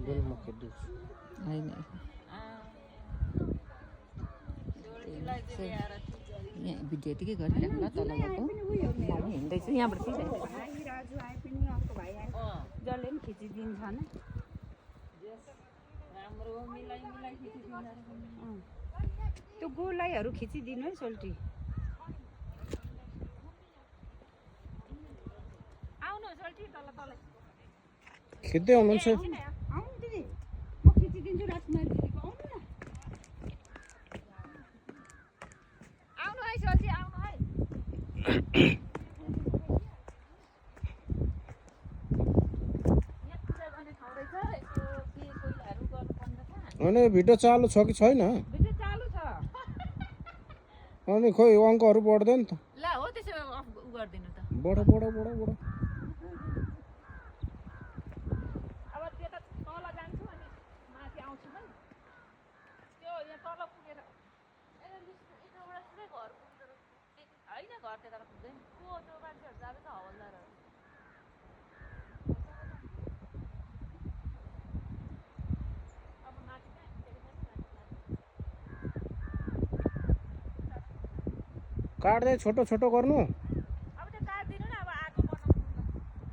खेल्दैन म खेल्दैछु होइन यहाँ भिडियो यतिकै गरिराख्नु ल तल गएको म पनि हिँड्दैछु यहाँबाट भाइ राजु आए पनि अर्को भाइ आए जसले पनि खिचिदिन्छ न त्यो गोलाइहरू खिचिदिनु है सोल्टी आउनु सोल्टी तल तल खिच्दै हुनुहुन्छ आउनु दिदी म खिचिदिन्छु राजकुमारी दिदीको आउनु न आउनु है सोल्टी आउनु है अनि भिडियो चालु छ कि छैन भिडियो चालु छ अनि खोइ अङ्कहरू बढ्दैन त ल हो त्यसो भए अफ गरिदिनु त बढ बढ बढ बढ अब त्यो त तल जान्छु अनि माथि आउँछु है त्यो यहाँ तल पुगेर होइन घर त्यता पुग्दैन को त्यो मान्छेहरू जाँदैछ हवलदारहरू अब माथि काट्दै छोटो छोटो गर्नु